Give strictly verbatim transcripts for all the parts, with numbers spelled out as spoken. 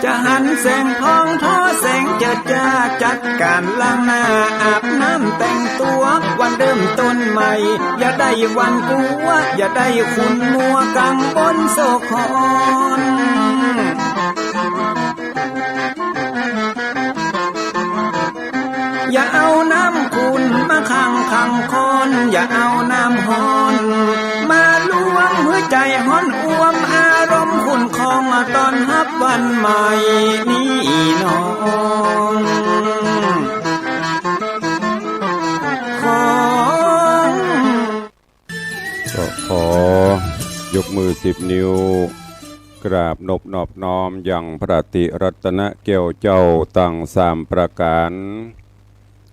จะหันแสงทองทอแสงเจิดจ้า จัดก๋านล้างหน้าอาบน้ำแต่งตั๋ว วันเริ่มต้นใหม่ อย่าได้หวั่นกลัว อย่าได้ขุ่นมัวกังวลโศกหอน อย่าเอาน้ำขุ่นมาขังขังคอน อย่าเอาน้ำฮ้อนมาลวง หื้อใจ๋ฮ้อนอ่วม อารมณ์ขุ่นคอง ต้อนฮับวันใหม่นี้น้อง ขอ ก็ขอยกมือสิบนิ้ว กราบนบนอบน้อมยังพระติรัตนแก้วเจ้าตังสามประก๋าน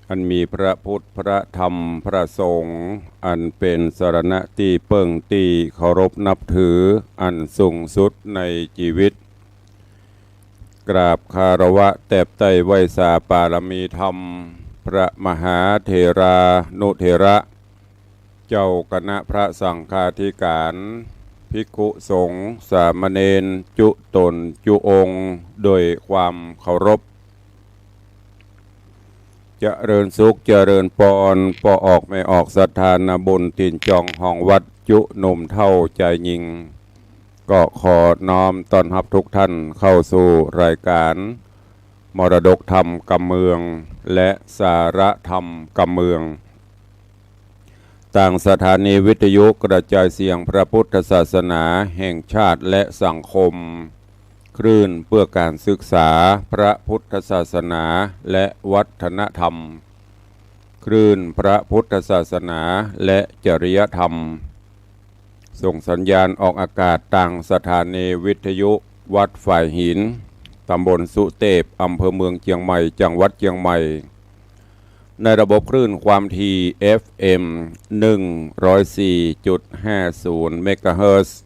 อันมีพระพุทธ พระธรรม พระสงฆ์ อันเป๋นสรณะตี้เปิ้งตี้เคารพนับถือ อันสูงสุดในจีวิต กราบคารวะแตบไต้ไหว้สาปารมีธรรม พระมหาเถรานุเถระ เจ้าคณะพระสังฆาธิการ ภิกขุสงฆ์ สามเณร จุ๊ต๋นจุ๊องค์ โดยความเคารพ เจริญสุข เจริญปอน ป้อออกแม่ออกศรัทธานาบุญ ตี๋นจองห้องวัด จุ๊หนุ่มเฒ่าจายญิง ก็ขอน้อมต้อนฮับทุกท่านเข้าสู่รายการ มรดกธรรมกำเมือง และสาระธรรมกำเมือง ตางสถานีวิทยุกระจายเสียงพระพุทธศาสนาแห่งชาติและสังคม คลื่นเพื่อการศึกษาพระพุทธศาสนาและวัฒนธรรม คลื่นพระพุทธศาสนาและจริยธรรม ส่งสัญญาณออกอากาศตางสถานีวิทยุวัดฝายหิน ตำบลสุเตพ อำเภอเมืองเจียงใหม่ จังหวัดเจียงใหม่ ในระบบคลื่นความถี่ เอฟเอ็ม หนึ่งร้อยสี่จุดห้าศูนย์ เมกะเฮิรตซ์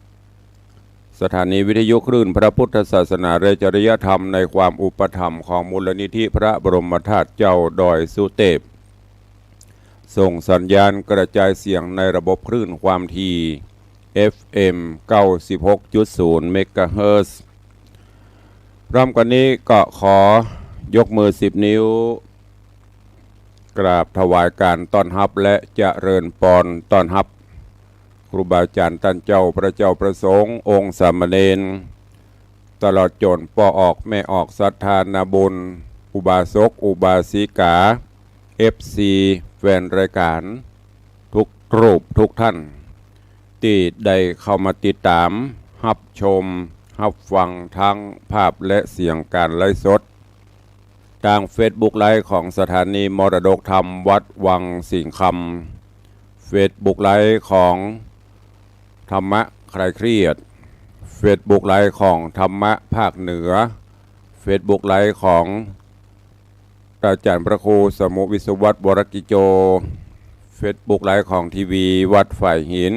สถานีวิทยุคลื่นพระพุทธศาสนาและจริยธรรมในความอุปถัมภ์ของมูลนิธิพระบรมธาตุเจ้าดอยสุเตพ ส่งสัญญาณกระจายเสียงในระบบคลื่นความถี่ เอฟเอ็ม เก้าสิบหกจุดศูนย์ เมกะเฮิรตซ์ พร้อมกันนี้ก็ขอยกมือสิบนิ้ว กราบถวายการต้อนฮับและเจริญปอนต้อนฮับ ครูบาอาจ๋ารย์ต้านเจ้า พระเจ้าพระสงฆ์ องค์สามเณร ตลอดจ๋นป้อออกแม่ออกศรัทธานาบุญ อุบาสกอุบาสิกา เอฟซี แฟนรายการ ทุกรูปทุกท่าน ตี้ได้เข้ามาติดต๋าม ฮับชม ฮับฟังทั้งภาพและเสียงก๋านไลฟ์สด ตางเฟซบุ๊กไลฟ์ของสถานีมรดกธรรมวัดวังสิงห์คำ เฟซบุ๊กไลฟ์ของธรรมะคลายเครียด เฟซบุ๊กไลฟ์ของธรรมะภาคเหนือ เฟซบุ๊กไลฟ์ของ อาจ๋ารย์พระครูสมุห์ วิศวัฒน์ วรกิจโจ เฟซบุ๊กไลฟ์ของทีวีวัดฝายหิน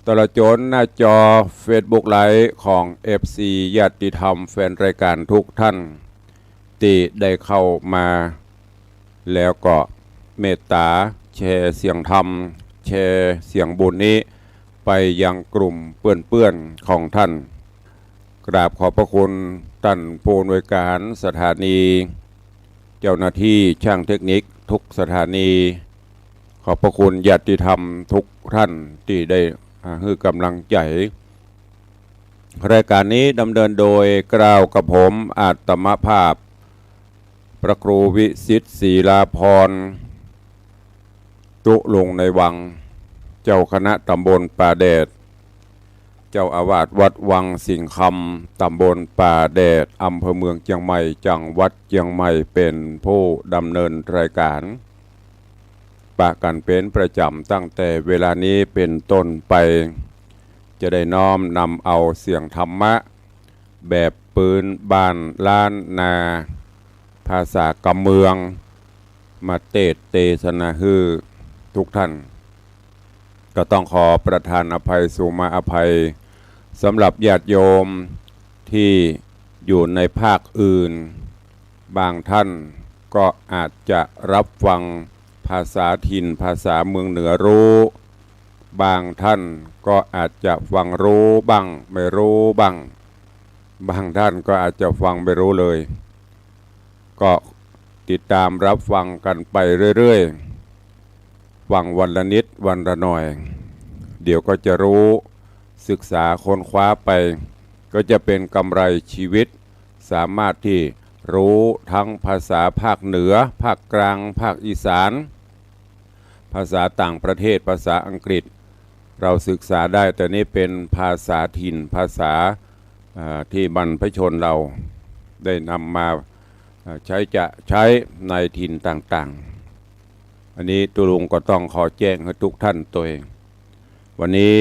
ตลอดจ๋นหน้าจอเฟซบุ๊กไลฟ์ของเอฟซี ญาติธรรมแฟนรายการทุกท่าน ตี้ได้เข้ามา แล้วก็เมตต๋าแชร์เสียงธรรม แชร์เสียงบุญนี้ไปยังกลุ่มเปื้อนๆ ของท่าน กราบขอบพระคุณต้านผู้อำนวยการสถานี เจ้าหน้าตี้ช่างเทคนิคทุกสถานี ขอบพระคุณญาติธรรมทุกท่านตี้ได้ อ่า หื้อก๋ำลังใจ๋ รายการนี้ดำเนินโดยเกล้ากระผมอาตมาภาพ พระครูวิสิทธิ์ ศิลาภรณ์ ตุ๊ลุงในวัง เจ้าคณะตำบลป่าแดด เจ้าอาวาสวัดวังสิงห์คำ ตำบลป่าแดด อำเภอเมืองเจียงใหม่ จังหวัดเจียงใหม่ เป๋นผู้ดำเนินรายการ ปะกั๋นเป๋นประจ๋ำตั้งแต่เวลานี้เป๋นต้นไป จะได้น้อมนำเอาเสียงธรรมะ แบบปื๊นบ้านล้านนา ภาษากำเมือง มาเตสน์เตสนาหื้อทุกท่าน ก็ต้องขอประทานอภัย สุมาอภัย สำหรับญาติโยมตี้อยู่ในภาคอื่น บางท่านก็อาจจะรับฟังภาษาถิ่น ภาษาเมืองเหนือรู้ บางท่านก็อาจจะฟังรู้บ้างไม่รู้บ้าง บางท่านก็อาจจะฟังไม่รู้เลย ก็ติดตามรับฟังกันไปเรื่อยๆ ฟังวันละนิดวันละหน่อย เดี๋ยวก็จะรู้ ศึกษาค้นคว้าไป ก็จะเป็นกำไรชีวิต สามารถที่รู้ทั้งภาษาภาคเหนือ ภาคกลาง ภาคอีสาน ภาษาต่างประเทศ ภาษาอังกฤษ เราศึกษาได้ แต่นี่เป็นภาษาถิ่น ภาษา อ่า ที่บรรพชนเราได้นำมา อ่า ใช้จะใช้ในถิ่นต่างๆ อันนี้ตุ๊ลุงก็ต้องขอแจ้งหื้อทุกท่านตวย วันนี้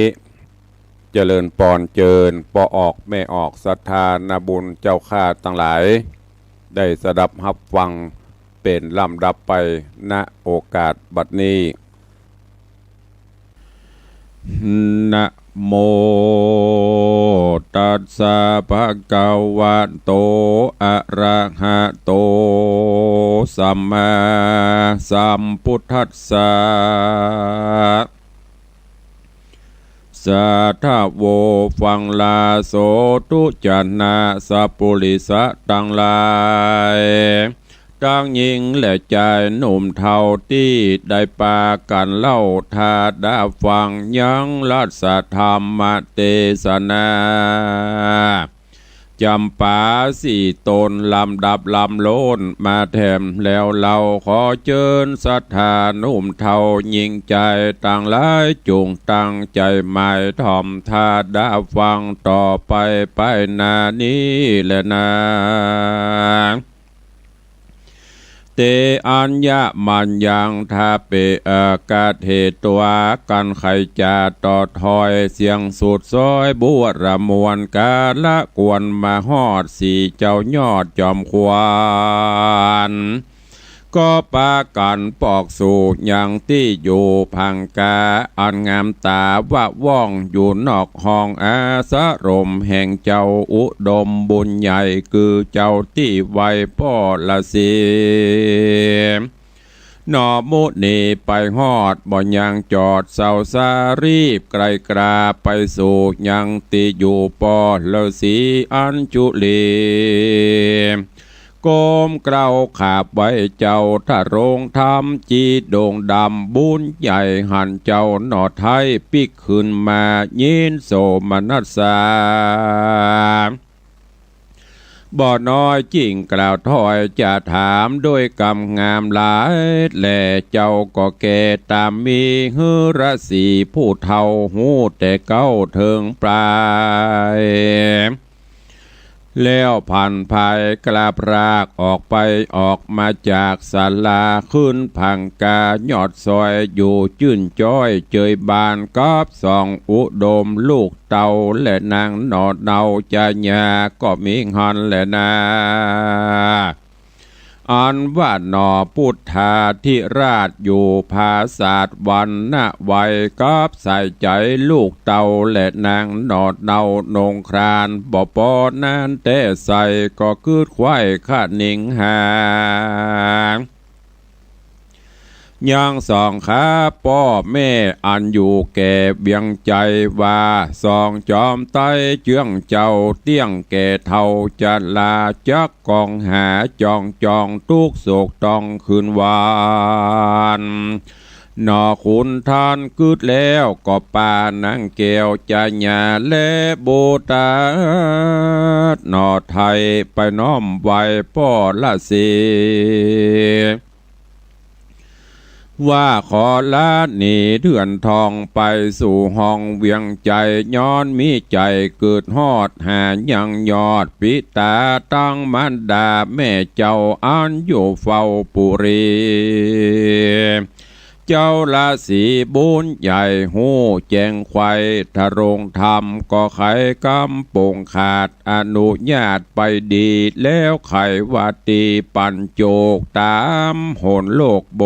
เจริญปอนเจิญป้อออกแม่ออก ศรัทธานาบุญเจ้าข้าตังหลาย ได้สดับฮับฟังเป๋นลำดับไป ณ โอกาสบัดนี้ นะโมตัสสะ ภะคะวะโต อะระหะโต สัมมาสัมพุทธัสสะ สาธะโว ฟังลาโส ทุจนะสัปปุริสะตังหลาย ตังญิงและจายหนุ่มเฒ่าตี้ได้ปากั๋นเล่าถ้าดาฟังยังรัสธรรมเตสนา จ๋ำปาสี่ต๋นลำดับลำโล้นมาแถมแล้ว เฮาขอเจิญศรัทธาหนุ่มเฒ่าญิงจายตังหลาย จุ่งตั้งใจ๋หมายถ่อมถ้าดาฟังต่อไป ไปหน้านี้แลนา เต อัญญะมัญญัง ถ้าเป๋น เอ่อ กาเต ตั๋วกั๋นใค่จะต่อถ้อยเสียงสุดซ้อยบัวระมวลกาละกวนมาฮอดสี่เจ้ายอดจอมขวัญ ก็ปากั๋นปอกสู่ยังตี้อยู่ผังกา อันงามตาวะว่องอยู่นอกห้องอาสรมแห่งเจ้าอุดมบุญใหญ่ คือเจ้าตี้ไหว้ป้อฤๅษี หนอมุนีไปฮอดบ่ยังจอดเซาสา รีบไกลกราไปสู่ยังตี้อยู่ป้อฤๅษีอัญจุลี ก้มเกล้าขาบไหว้เจ้าทรงธรรม จีดงดำบุญใหญ่หันเจ้าหน่อไท้ปิ๊กขึ้นมา ยินโสมนัสสา บ่น้อยจิ่งกล่าวถ้อยจะถามด้วยกำงามหลาย แลเจ้าก็แก่ต๋ามมี ฤๅษีผู้เฒ่าฮู้แต่เก๊าเถิงปลาย แล้วผันผายกราบรากออกไป ออกมาจากศาลาขึ้นผังกายอดซอย อยู่จื้นจ้อยเจยบานกับสองอุดมลูกเต้า และนางหน่อเนาจญาก็มีหั้นแลนา อันว่าหน่อปุทธาธิราชอยู่ผาสาทวันนะไวกับใส่ใจ๋ลูกเต้า และนางหน่อเนานงคราน บ่ปอนั้นแต่ใส่ก็กึ๊ดไขว้คะนิงหา ยังสองข้าป้อแม่อันอยู่แก่เวียงใจ๋ ว่าสองจอมไต๊เจื้องเจ้าเตี้ยงแก่เฒ่าจะลา จักกองหาจ่องจ่องตุ๊กข์โศกต้องคืนวัน หน่อขุนท่านกึ๊ดแล้วก็ปานางแก้วจญาและบุตรหน่อไท้ไปน้อมไหว้ป้อฤๅษี ว่าขอลาหนีเดือนทองไปสู่ห้องเวียงใจ๋ ย้อนมีใจ๋กึ๊ดฮอดหายังยอดปิตาตังมารดาแม่เจ้าอันอยู่เฝ้าปุรี เจ้าฤๅษีบุญใหญ่ฮู้แจ้งไขว้ทรงธรรม ก็ไขกำปงขาดอนุญาตไปดี แล้วไขว่าตี้ปั๋นโจกต๋ามหนโลกโบ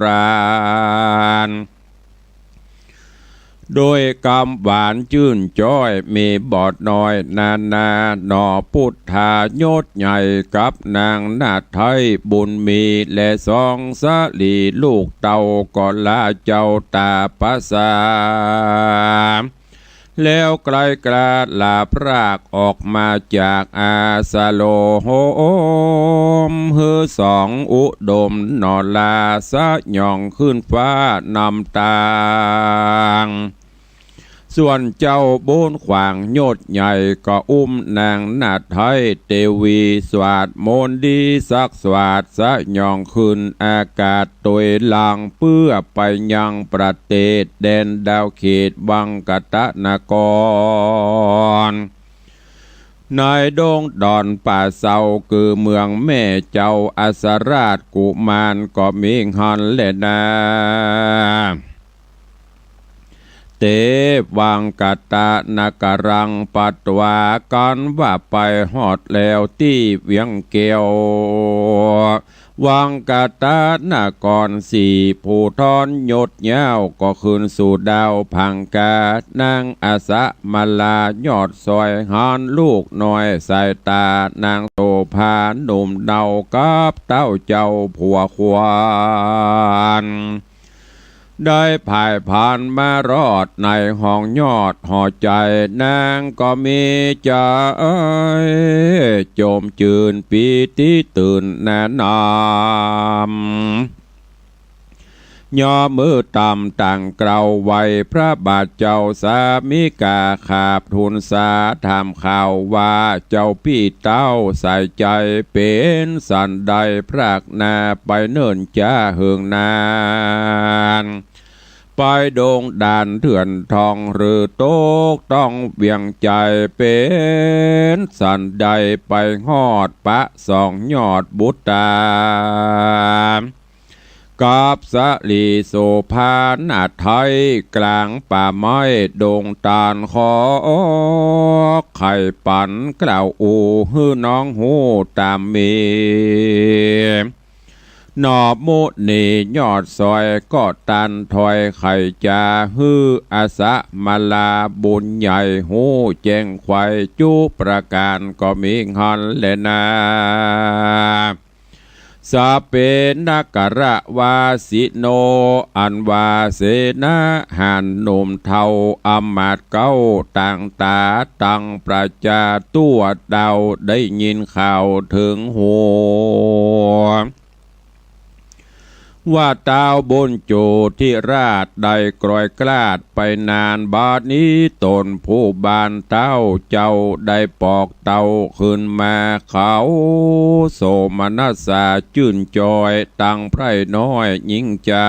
ราณ โดยกำหวานจื้นจ๊อย มีบ่น้อยนานาหน่อ ปุทธายศใหญ่กับนางนาฏไทยบุญมี และสองสลีลูกเต้าก็ลาเจ้าต๋าประสา แล้วไกลกล้าลาพรากออกมาจากอาสโลม หื้อสองอุดมหน่อลาสยองขึ้นฟ้านำตาง ส่วนเจ้าบุญขวางยศใหญ่ก็อุ้มนางนาฏไทยเตวี สวาดมนต์ดีสักสวาดสยองขึ้นอากาศตวยหลัง เปื้อไปยังประเทศแดนดาวเขตวังกตนคร ในดงดอนป่าเซา คือเมืองแม่เจ้าอัสราชกุมารก็มีหั้นแลนา เตวังกตนครัง ปัตวา กันว่าไปฮอดแล้วตี้เวียงแก้ว วังกตนคร สี่ผู้ทอนยศยาวก็ขึ้นสู่ดาวพังกา นางอสมารายอดสอย หันลูกน้อยสายต๋า นางโสภาหนุ่มเนากับเต้าเจ้าผัวควร ได้ผ่ายผ่านมารอดในห้องยอดหอใจ๋ นางก็มีใจ๋จมจื้นปีติตื่นนานาม ยอมือต่ำต่างกล่าวไหว้พระบาทเจ้าสามิกา ขาบทูลสาถามข่าวว่า เจ้าปี้เต้าสายใจ๋เป๋นสันใด พรากนาไปเนิ่นจ๊าเหิงนาน ไปดงด่านเถื่อนทอง หรือตกต้องเวียงใจ๋ เป๋นสันใดไปฮอดปะสองยอดบุตรา กับสลีโสภานาฏไทย กลางป่าไม้ดงตาล ขอไขปันกล่าวอู่หื้อน้องฮู้ต๋ามมี หน่อมุนียอดสอยก็ตันถ้อยไขจ๋า หื้ออสมารายบุญใหญ่ฮู้แจ้งไขจุประก๋านก็มีหั้นแลนา สเปนกรวาสิโน อันว่าเสนาหารหนุ่มเฒ่าอำมาตย์เก๊าต่างต๋าตังประจาตั๋วเต้าได้ยินข่าวเถิงหู ว่าต้าวบุญโจทิราชได้กลอยกลาดไปนาน บาดนี้ต๋นผู้บ้านต้าวเจ้าได้ปอกเต้าขึ้นมา เขาโสมนัสสาจื้นจอยตังใพร่น้อยยิ่งใจ๋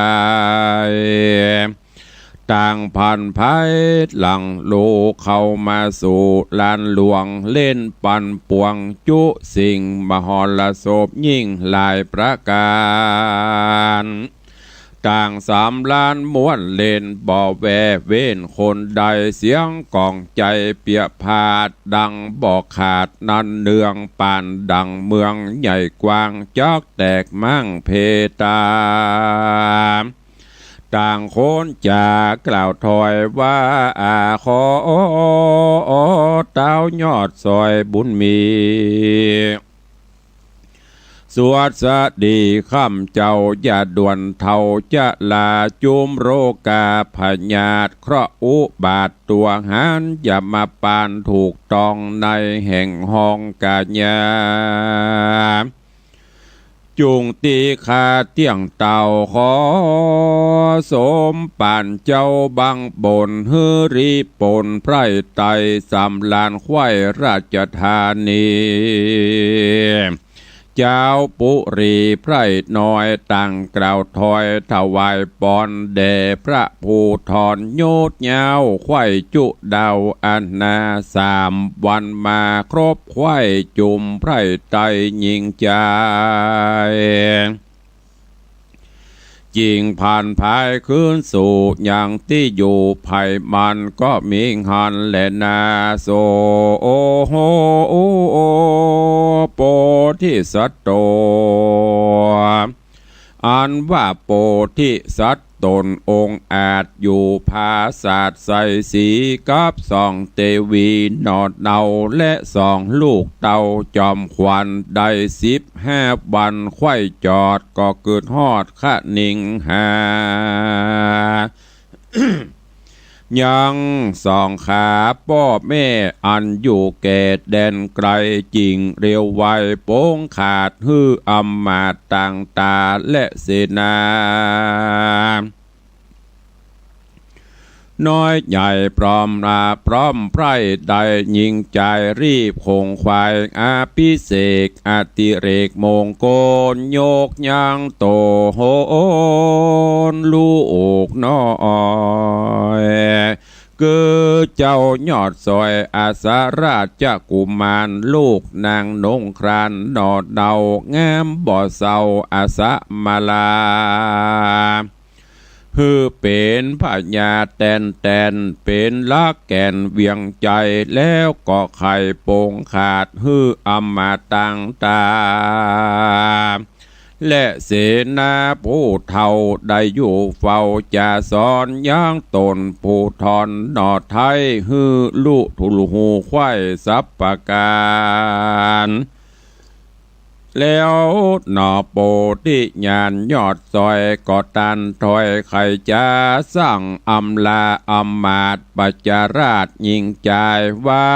ต่างผ่านภายหลังลูกเข้ามาสู่ลานหลวง เล่นปั่นป่วงจุสิ่งมหรสพยิ่งหลายประก๋าน ต่างสำราญม่วนเล่นบ่แว่เว้นคนใด เสียงก้องใจ๋เปียผาดดังบ่ขาด นั่นเนืองปานดังเมืองใหญ่กว้าง จักแตกม้างเพตา ต่างคนจ๋ากล่าวถ้อยว่า อา ขอต้าวยอดสอยบุญมี สวัสดีข้ามเจ้าอย่าด่วนเฒ่าจะลา จุมโรคาพยาธิเคราะห์อุบาทตั๋วหัน อย่ามาปานถูกต้องในแห่งห้องกายา จุ่งตี้ข้าเตี้ยงเต้า ขอสมปานเจ้าบังบน หื้อรีปนไพร่ไตสำราญไขว้ราชธานี เจ้าปุรีไพร่น้อยต่างกล่าวถ้อยถวายปอนแด่พระผู้ทอนยศยาว ไขว้จุดาวอันนา สามวันมาครบไขว้จุมไพร่ไตยิ่งใจ๋ จิ่งผ่านภายคืนสู่ยังตี้อยู่ไพร่มันก็มีหั้นแลนา โส โอโห โพธิสัตโต อันว่าโปธิสัตว์ต๋นองค์อาจอยู่ผาสาทไสสีกับสองเตวีหน่อเนาและสองลูกเตาจอมขวัญได้สิบห้าวันไขว่จอดก็เกิดฮอดคะนิงหา ยังสองขาป้อแม่อันอยู่แก่แดนไกล จิ่งเรียวไวปงขาดหื้ออำมาตย์ต่างต๋าและเสนา น้อยใหญ่พร้อมหน้าพร้อมไพร่ ได้ยิงจายรีบขงขวายอภิเษกอติเรกมงคล ยกยังโตโหนลูกน้อย คือเจ้ายอดสอยอสราชกุมาร ลูกนางนงครานหน่อเนา งามบ่เศร้าอสมาลา หื้อเป๋นพญาแต๋นแต๋น เป๋นหลักแก่นเวียงใจ๋ แล้วก็ไขปงขาดหื้ออำมาตย์ต่างต๋า และเสนาผู้เฒ่าได้อยู่เฝ้าจะสอนยังต๋นผู้ทอนหน่อไท้ หื้อลุถูกหูไขว่สัพพะก๋าน แล้วหน่อโปธิญาณยอดสอยก็ตันถ้อยไขจ๋า สั่งอำลาอำมาตย์ปัจจราชยิงจายว่า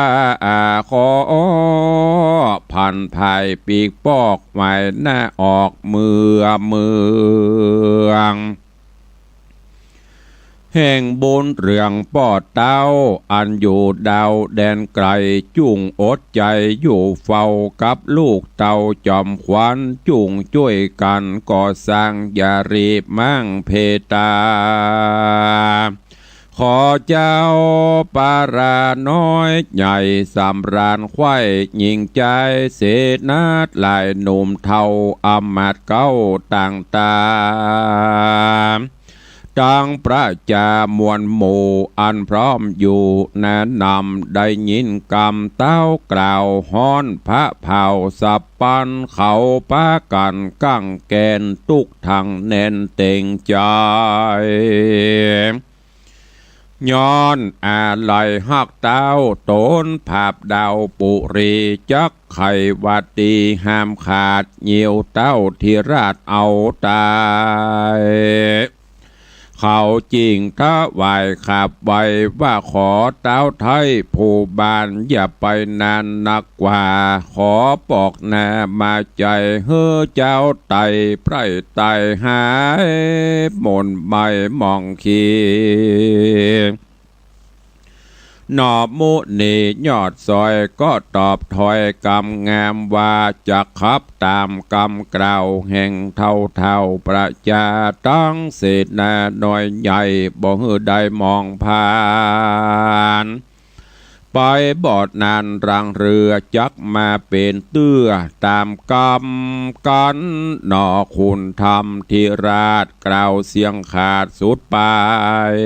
อา ขอผันภายปีกปอกหมายหน้าออกเมือเมือง แห่งบุญเรืองป้อเต้า อันอยู่ดาวแดนไกล จุ่งอดใจ๋อยู่เฝ้ากับลูกเต้าจอมขวัญ จุ่งจ้วยกั๋นก่อสร้างอย่ารีบมั่งเพตา ขอเจ้าปาราน้อยใหญ่สำราญไขว่ยิงจายเสนาหลายหนุ่มเฒ่าอำมาตย์เก๊าต่างต๋า ตังประจามวลหมู่อันพร้อมอยู่หนานำ ได้ยินกำเต้ากล่าวฮ้อนพระเผาสับปัน เขาปากั๋นกั้งแกนตุ๊กตังแน่นเต็งใจ๋ ย้อนอาลัยฮักเต้าต๋นผาบดาวปุรี จักไขวาตีห้ามขาด เยียวเต้าธิราชเอาต๋าย เขาจิ่งถวายขับไหว้ว่า ขอเต้าไท้ผู้บ้านอย่าไปนานนักกว่า ขอปอกหน้ามาใจ๋ หื้อเจ้าไต่ไพร่ไต่หายหม่นไหม้หมองขี้ หน่อมุนียอดสอยก็ตอบถ้อยกำงามว่า จักขับต๋ามกำกล่าวแห่งเฒ่าเฒ่าประจา ตังเสนาน้อยใหญ่บ่หื้อได้มองผ่าน ไปบ่นานรังเฮือจักมาเป๋นเตื้อต๋ามกำกั๋น หน่อขุนธรรมธิราชกล่าวเสียงขาดสุดปาย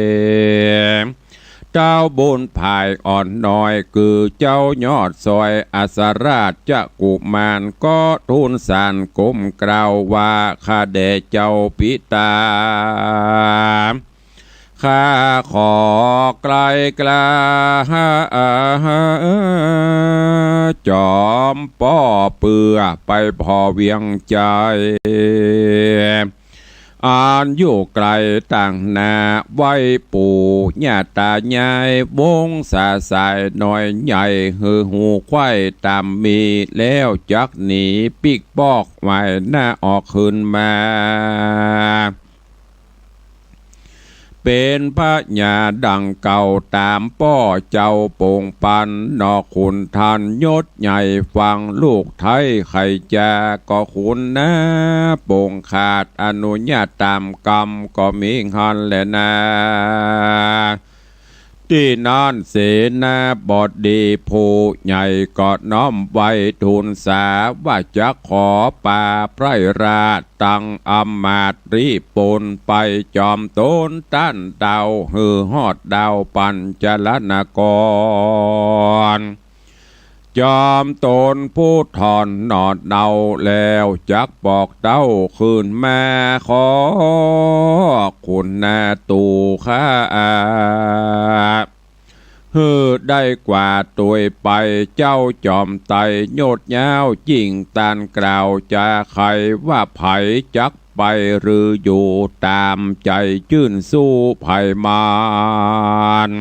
เต้าบุญภายอ่อนน้อย คือเจ้ายอดสอยอสราชกุมาร ก็ทูลสานก้มกล่าวว่า ข้าแด่เจ้าปิต๋า ข้าขอไกลกล้า จอมป้อเปื้อไปผ่อเวียงใจ๋ อันอยู่ไกลต่างหน้า ไหว้ปู่ย่าต๋ายายวงศาสายน้อยใหญ่ หื้อฮู้ไขว่ต๋ามมี แล้วจักหนีปิ๊กปอกหมายหน้าออกคืนมา เป๋นพญาดังเก่าต๋ามป้อเจ้าปงปัน หน่อขุนธรรยศใหญ่ฟังลูกไท้ไขจ๋า ก็ขุนนาปงขาดอนุญาตต๋ามกำก็มีหั้นแลนา ตี้นั้นเสนาบดีผู้ใหญ่ก็น้อมไหว้ทูลสาว่า จักขอปาไพร่ราช ตังอำมาตย์รีบปนไปจอมตนต้านดาว หื้อฮอดดาวปัญจลนคร จอมตนผู้ถอนหนอนเอาแล้ว จักปอกเต้าคืนมา ขอคุณนาตู่ข้า หื้อได้กว่าตวยไป เจ้าจอมไตยดยาว จิ่งตานกล่าวจาไข ว่าใผจักไปหรืออยู่ ต๋ามใจ๋จื้นสู้ใผมัน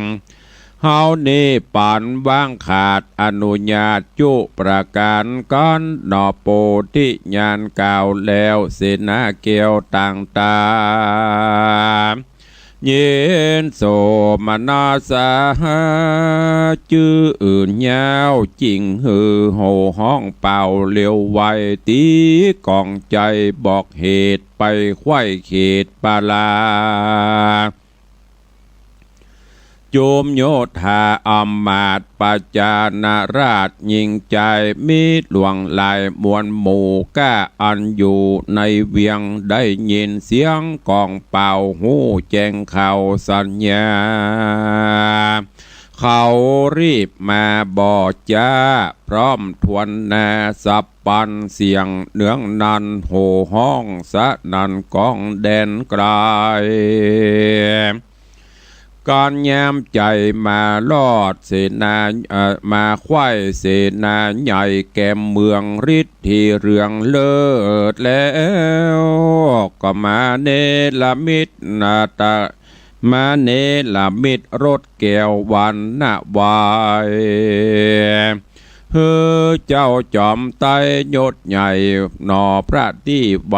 เฮานี้ป๋านว่างขาด อนุญาตจุประก๋าน ก้อนหนอ โปธิญาณกล่าวแล้ว เสนาแก้วต่างต๋า ยินโสมนัสสา จื้นยาว จิ่งหื้อโห่ฮ้องเป่าเร็วไว ตี๋ก๋องใจ๋บอกเหตุ ไปใคว่เขตปาลา จุมโยธาอำมาตย์ ประจานาราชยิ่งใจ๋ มีหลวงหลายมวลหมู่ ก้าอันอยู่ในเวียง ได้ยินเสียงก๋องเป่า ฮู้แจ้งข่าวสัญญา เขารีบมาบ่จ๊า พร้อมทวนนา สับปันเสียงเนืองนัน โห่ฮ้องสนั่นก้องแดนไก๋ ก๋านยามใจ๋มารอดเสนา เอ่อ มาใคว่เสนาใหญ่ แก่เมืองฤทธีเรืองเลิศแล้ว ก็มาเนรมิตนาตะ มาเนรมิตรถแก้ววรรณะไว้ หื้อเจ้าจอมไตยยศใหญ่ หนอพระตี้ไว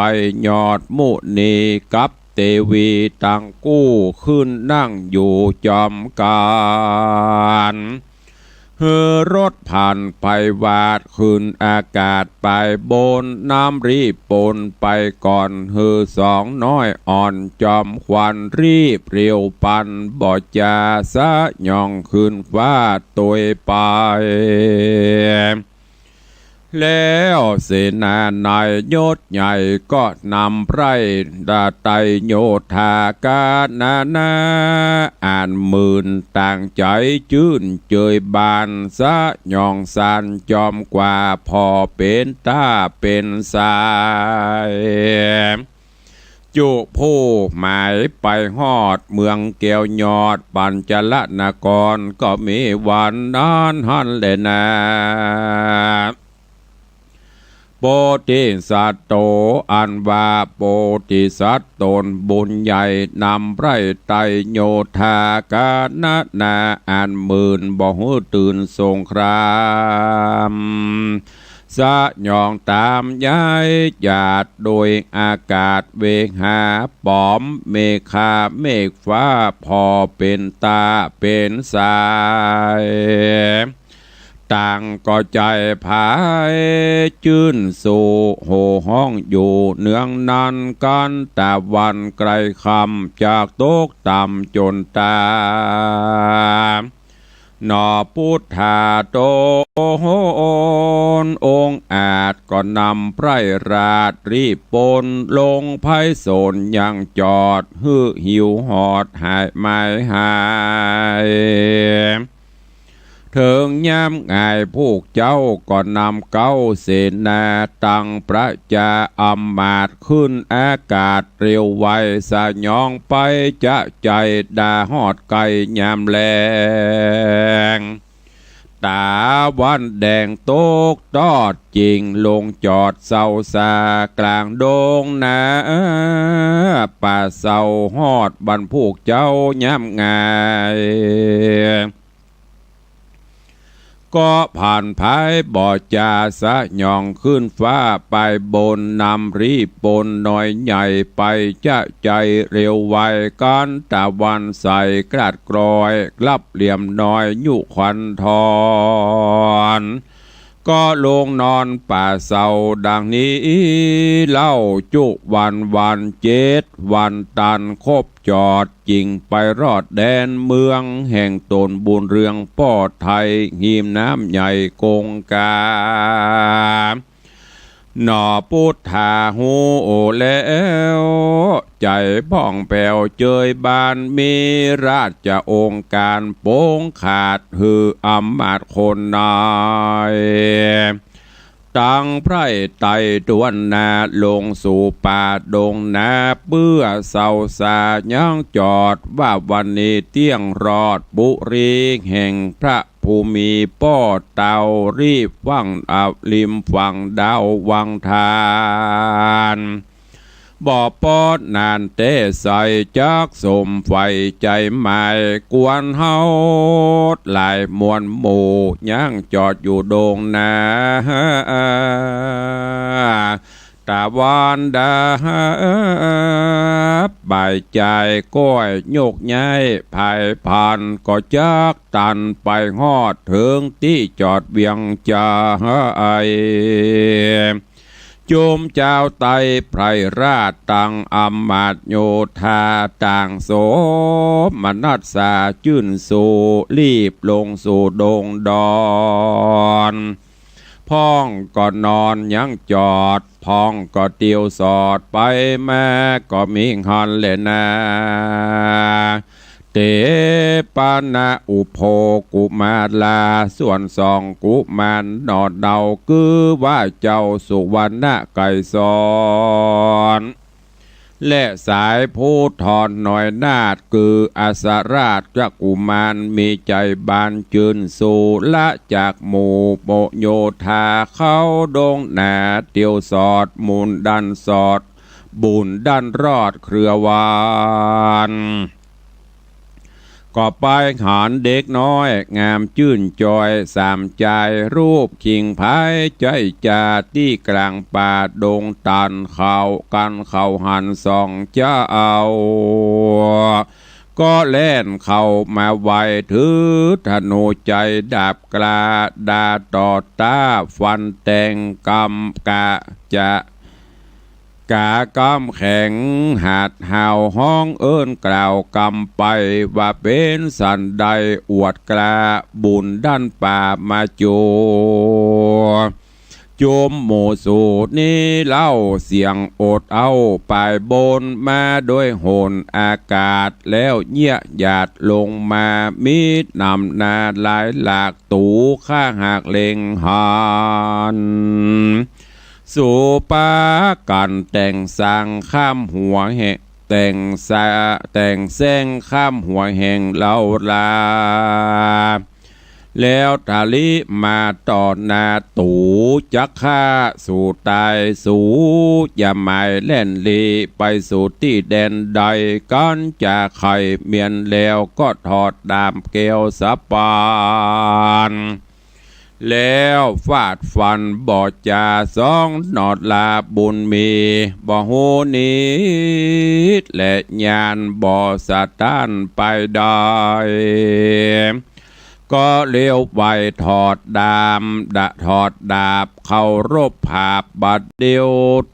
ยอดมุนี กับเตวีตังกู้ ขึ้นนั่งอยู่จอมก๋าน หื้อรถผ่านไปวาดขึ้นอากาศไปบน น้ำรีบปนไปก่อน หื้อสองน้อยอ่อนจอมขวัญ รีบเร็วปันบ่จ๋า สะหย่องขึ้นฟ้าตวยไป แล้วเสนาในยศใหญ่ก็นำไพร่ดาไตโยธากานานา อันหมื่นต่างใจ๋จื้นเจยบาน สะหย่องสานจอมกว่า ผ่อเป๋นต้าเป๋นสาย จุผู้หมายไปฮอดเมืองแก้วยอดปัญจลนคร ก็มีวันนั้นหั้นแลนา โพธิสัตว์โต อันว่าโพธิสัตว์ตนบุญใหญ่ นำไพร่ไตรโยธากานานา อันหมื่นบ่หื้อตื่นสงคราม สะหย่องต๋ามย้ายหยาดโดยอากาศเวหา ป๋อมเมฆาเมฆฟ้า ผ่อเป๋นต้าเป๋นสาย ต่างก็ใจ๋ผายจื้นสู่ โห่ฮ้องอยู่เนืองนั้น กั๋นตะวันใก้ค่ำ จักตกต่ำจ๋นต๋า หนอพุทธาโต องค์อาจก็นำไพร่ราชรีบปน ลงไพศาลยังจอด หื้อหิวหอดหายหมายหาย เถิงยามงายพวกเจ้าก็นำเก๊าเสนา ตังประจาอำมาตย์ ขึ้นอากาศเร็วไว สะหย่องไปจะใจ๋ ดาฮอดใก้ยามแลง ต๋าวันแดงตกตอดจิ่ง ลงจอดเซาซากลางดงนาป่าเซา ฮอดบรรพวกเจ้ายามงาย ก็ผ่านผายบ่จ๋า สะหย่องขึ้นฟ้าไปบน นำรีบปนน้อยใหญ่ ไปจะใจ๋เร็วไว กั๋นตะวันใสกลาดกลอย ลับเหลี่ยมน้อยยุควันทอน ก็ลงนอนป่าเซาดังนี้เล่า จุวันวันเจ็ดวันตันครบจอด จิ่งไปรอดแดนเมือง แห่งต๋นบุญเรืองป้อไทย ฮิมน้ำใหญ่กงกา หนอปุทธาฮู้แล้ว ใจ๋ผ่องแผ้วเจิยบาน มีราชองค์ก๋านปงขาด หื้ออำมาตย์คนนาย ตังไพร่ไตร่ถ้วนหน้า ลงสู่ป่าดงนา เปื้อเศร้าสายังจอด ว่าวันนี้เตี้ยงรอด ปุรีแห่งพระผู้มีป้อเต้า รีบฝั่งอับริมฝั่งดาววังทาน บ่ปอดนานแต่ใส จักสมใฝ่ใจ๋หมาย กวนเฮาหลายมวลหมู่ ยังจอดอยู่ดงนา ตะวันดาบ บ่ายจายก้อยยกย้าย ผายผ่านก็จักตัน ไปฮอดเถิงตี้จอดเวียงใจ๋ จุมจาวไตรไพร่ราช ตังอำมาตย์โยธา ต่างโสมนัสสาจื้นสู้ รีบลงสู่ดงดอน พ่องก็นอนยังจอด พ่องก็เตียวสอด ไปมาก็มีหั้นแลนา เตปะนะอุโภกุมารา ส่วนสองกุมารหนอเดา คือว่าเจ้าสุวรรณไกรสร และสายผู้ทอนน้อยนาถ คืออัสสราชกุมาร มีใจ๋บานจื้นสู้ ละจากหมู่โยธา เข้าดงนาเตียวสอด บุญดันสอด บุญดันรอดเครือวาน ก็ไปหันเด็กน้อยงามจื้นจอย สามจายรูปคิงพาย ใจ๊จ่าตี้กลางป่าดงตัน เข้ากั๋นเข้าหันสองเจ้า ก็แล่นเข้ามาไว ถือธนูใจ๋ดาบกล้า ดาต่อต้าฟันแตงกำกะจะ ก๋ากำแข็งหาดหาว ฮ้องเอิ้นกล่าวกำไป ว่าเป๋นสันใดอวดกล้า บุญดันป่ามาจัว จุมหมู่สูนี้เล่า เสียงโอดเอ้าปายบน มาโดยหนอากาศ แล้วเยียะหยาดลงมา มีน้ำหน้าหลายหลาก ตูข้าหากเล็งหัน สูปากั๋นแต่งแสงข้ามหัวแห่ง แต่งสะ แต่งแสงข้ามหัวแห่งเฮาลา แล้วทะลิมาต่อหน้า ตูจักฆ่าสูต๋าย สูอย่าหมายแล่นลี้ ไปสู่ตี้แดนใด กั๋นจะใค่เมียน แล้วก็ถอดดาบแก้วสะปาน แล้วฟาดฟันบ่จ่าสอง หนอลาบุญมี บ่ฮู้นิตย์และญาณ บ่สะต้านไปได้ ก็เลี้ยวไปถอดดาบ ดะ ถอดดาบเคารพผาบ บัดเดียว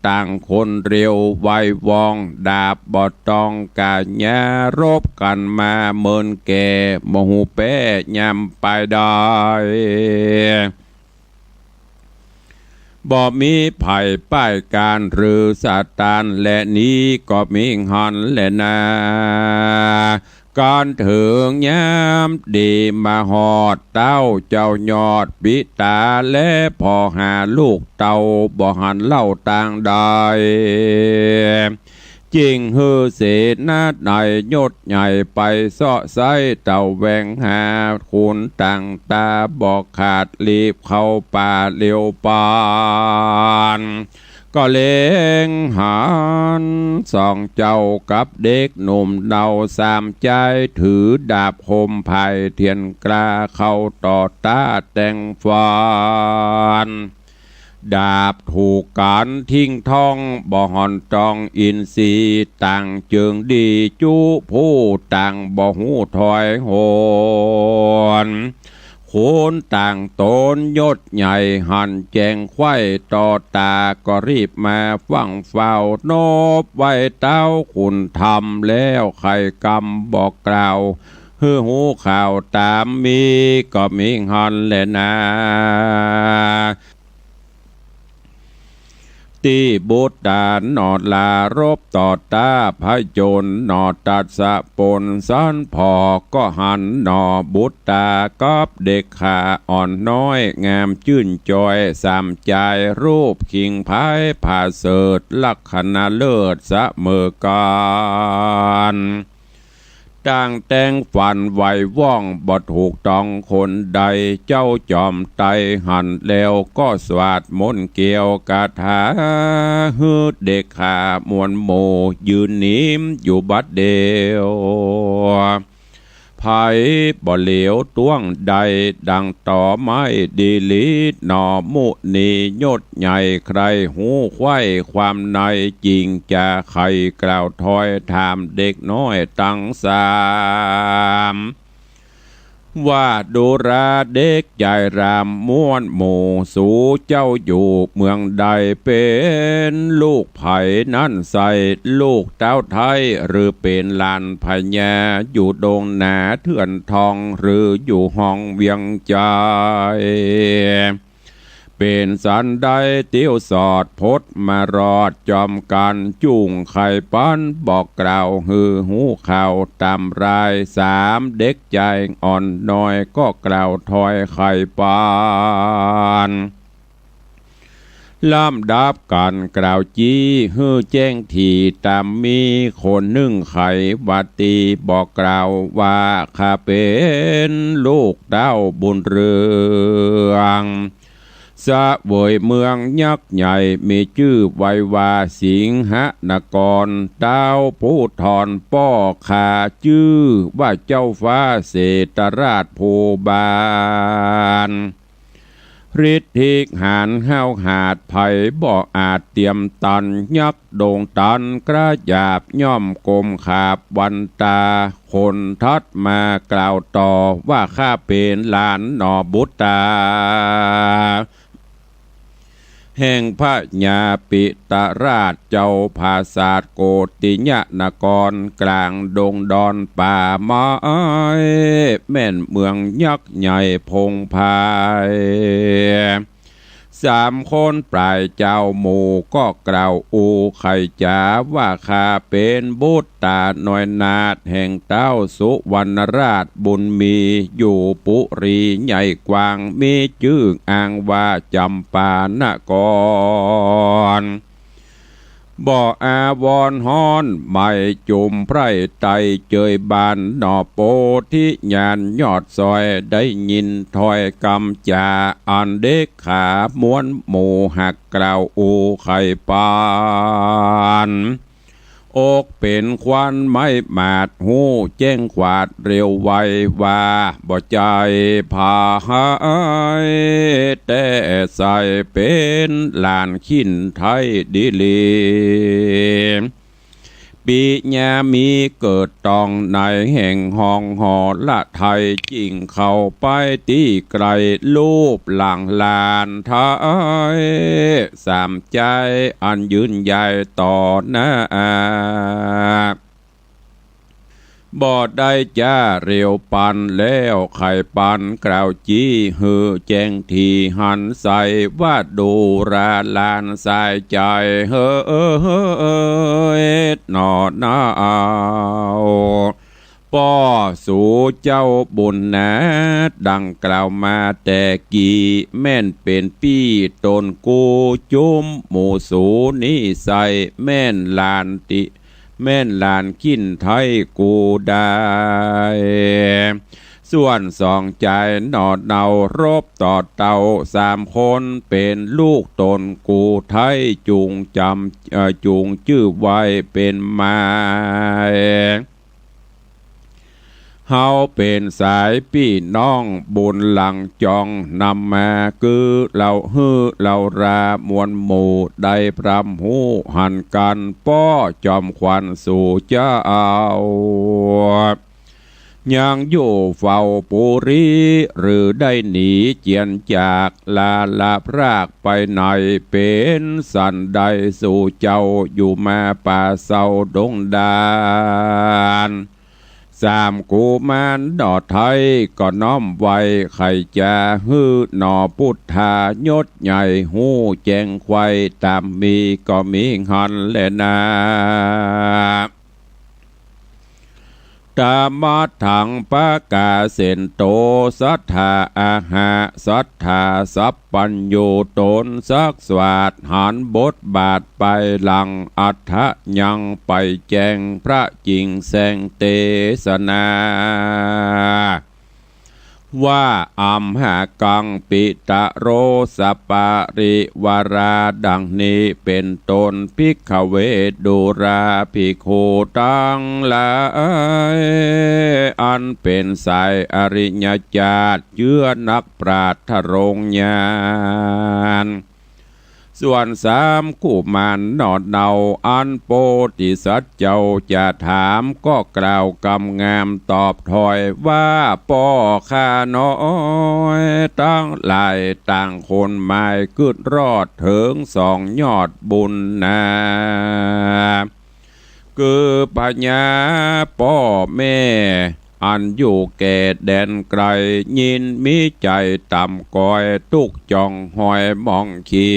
ต่างคนเร็วไวว่อง ดาบบ่ต้องก๋าหญ้า รบกั๋นมาเมินแก่ บ่ฮู้แป๊ยามไปได้ บ่มีไผป้ายก๋านหรือสะต้าน และนี้ก็มีหั้นแลนา กั๋นเถิงยามดีมาฮอด เต้าเจ้ายอดปิต๋า และผ่อหาลูกเต้า บ่หันเล่าตางใด จึงหื้อเสนาในยศใหญ่ ไปเซาะไส้ตะแหวงหา ขุนต่างต๋าบ่ขาด รีบเข้าป่าเร็วปาน ก็เล็งหันสองเจ้ากับเด็กหนุ่มเนา สามจายถือดาบคมไพเทียนกล้า เข้าต่อต้าแต่งฟัน ดาบถูกกั๋นทิ้งท้อง บ่หันตองอินทรีย์ ต่างเจิงดีจุผู้ ต่างบ่ฮู้ถอยหน ขุนต่างต๋นยศใหญ่หันแจ้งไขว้ต่อต๋า ก็รีบมาฟั่งฟ้าวนบไหว้เต้าขุนธรรม แล้วใค่กำบ่กล่าว หื้อฮู้ข่าวต๋ามมี ก็มีหั้นแลนา ตี้บุตตาหนอ หลารบต่อต้าผจญหนอ ตัดสะปนสันผ่อ ก็หันหนอบุตตากับเด็กขาอ่อนน้อย งามจื้นจอย สามจายรูปคิงพายผาเสริฐ ลักขณะเลิศเสมอกั๋น ต่างแต่งฝันไหวว่อง บ่ถูกต้องคนใด เจ้าจอมไตรหันแล้ว ก็สวาดมนต์เกี่ยวคาถา หื้อเด็กขามวลหมู่ ยืนนิ่มอยู่บัดเดียว ใผบ่เหลียวต้วงได้ ดังตอไม้ดีหลีหนอ มุนียศใหญ่ ใคร่ฮู้ใคว่ความใน จึงจะไขกล่าวถอย ถามเด็กน้อยตังสาม ว่าดูราเด็กใจ๋รามมวลหมู่ สูเจ้าอยู่เมืองใด เป๋นลูกใผนั้นใส่ ลูกเต๊าไทย หรือเป๋นหลานพญา อยู่ดงนาเถื่อนทอง หรืออยู่ห้องเวียงใจ๋ เป๋นสันใด เตี้ยวสอดพดมารอด จอมกั๋นจุ่งไขปัน บอกกล่าวหื้อฮู้ข่าวต๋ามราย สามเด็กใจ๋อ่อนน้อย ก็กล่าวถอยไขปัน ลำดับกั๋นกล่าวจี้ หื้อแจ้งถี่ต๋ามมี คนนึ่งไขว่าตี้ บอกกล่าวว่า ข้าเป๋นลูกเต้าบุญเรือง เสวยเมืองยักษ์ใหญ่ มีจื้อไว้ว่าสิงหนคร เต้าผู้ถอนป้อข้า จื้อว่าเจ้าฟ้าเศรษฐราชภูบาล ฤทธิหาญห้าวหาญ ใผบ่อาจเตียมตัน ยักษ์ดงตันกระหยาบ ย่อมก้มขาบวันตา คนถัดมากล่าวต่อ ว่าข้าเป๋นหลานหนอบุตตา แห่งพญาปิตราช เจ้าผาสาทโกติยนคร กลางดงดอนป่าไม้ แม่นเมืองยักษ์ใหญ่พงไพร สามคนปลายเจ้าหมู่ ก็กล่าวอู้ไขจ๋า ว่าข้าเป๋นบุตตาน้อยนาถ แห่งเต้าสุวรรณราชบุญมี อยู่ปุรีใหญ่กว้าง มีจื้ออ้างว่าจำปานคร บ่อาวรณ์ฮ้อนไหม้ จุ่มไพร่ไต้เจยบานหนอ โพธิญาณยอดซอย ได้ยินถ้อยกำจ๋า อันเด็กขามวลหมู่ หากกล่าวอู้ไขปัน อกเป๋นควันไหม้หมาด ฮู้แจ้งขวาดเร็วไว ว่าบ่ใจ้ผาหาย แต่ใส่เป๋นหลานขินไทยดีหลี ปิญญามีเกิดต้องใน แห่งห้องหอละไทย จึ่งเข้าไปตี้ใก้ ลูบหลังหลานไทย สามใจ๋อันยืนใหญ่ต่อหน้า บ่ได้จ้าเร็วปัน แล้วไขปันกล่าวจี้ หื้อแจ้งถี่หันใส่ ว่าดูราหลานสายใจ๋ เฮยหนอเนา ป้อสูเจ้าบุญนาถ ดังกล่าวมาแต่กี้ แม่นเป๋นปี้ต๋นกู้ จุมหมู่สูนี้ใส่ แม่นหลานติ แม่นหลานขินไทยกู้ได้ ส่วนสองใจ๋หนอเนา รบต่อเต้าสามคน เป๋นลูกต๋นกู้ไทย จุ่งจำ เอ่อ จุ่งจื้อไว้เป๋นหมาย เฮาเป๋นสายปี้น้อง บุญหลังจองนำมา กือเล่าหื้อเล่ารามวลหมู่ ได้พร่ำฮู้หันกั๋น ป้อจอมขวัญสูเจ้า ยังอยู่เฝ้าปุรี หรือได้หนีเจียนจาก ลาละพรากไปไหน เป๋นสันใดสูเจ้า อยู่มาป่าเซาดงดาน ส ต๋ามกุมารหน่อไท้ก็น้อมไหว้ ใค่จะหื้อหน่อปุทธายศใหญ่ ฮู้แจ้งไขว่ต๋ามมีก็มีหั้นแลนา ตะมัทธัง ปะกาเสนโต สัทธา อะหะ สัทธา สัพพัญญู ต๋นสักสวาท หันบทบาทไปหลัง อัฏฐะยังไปแจ้ง พระจิ่งแสงเตสนา ว่า อัมหะกัง ปิตะโร สะปะริวารา ดังนี้เป๋นต้น ภิกขเว ดูราภิกขุตังหลาย อันเป๋นสายอริยจาติ เจื้อนักปราชญ์ทรงญาณ ส่วนสามกุมารหน่อเนา อันโพธิสัตว์เจ้าจะถาม ก็กล่าวกำงามตอบถ้อยว่า ป้อข้าน้อยตังหลาย ต่างคนหมายกึ๊ดรอด เถิงสองยอดบุญนา คือพญาป้อแม่ อันอยู่แก่แดนไกล ยินมีใจ๋ต่ำก๋อย ตุ๊กจ้องหอยหมองขี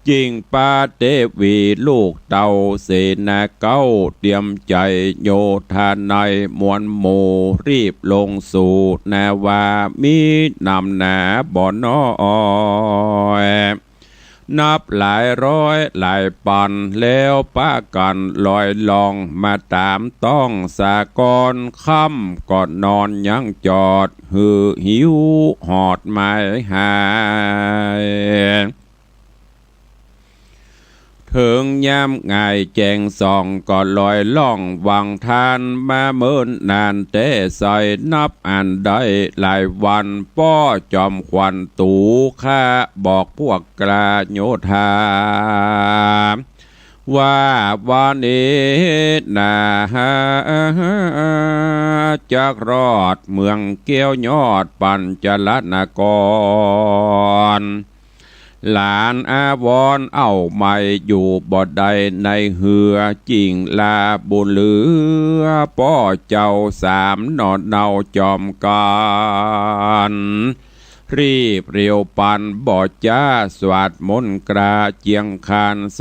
จิ่งปาเตวีลูกเต้าเสนาเก๊า เตียมใจ๋โยธานัยมวลหมู่ รีบลงสู่นาวา มีนำหนาบ่น้อย นับหลายร้อยหลายปัน แล้วปะกั๋นลอยล่อง มาต๋ามต้องสากร ค่ำก็นอนยังจอด หื้อหิวหอดหมายหาย เถิงยามหงายแจ้งส่อง ก็ลอยล่องหวังทาน มาเมินนานแต๊ใส่ นับอันได้หลายวัน ป้อจอมขวัญตั๋วข้า บอกพวกกล้าโยธา ว่าวันนี้นา จักรอดเมืองแก้วยอดปัญจลนคร หลานอาวรณ์เอ้าใหม่ อยู่บ่ได้ในเฮือ จิ่งลาบุญเหลือ ป้อเจ้าสามหน่อเนาจอมกั๋น รีบเร็วปันบ่จ๊า สวาดมนต์กล้าเจียงคาน ส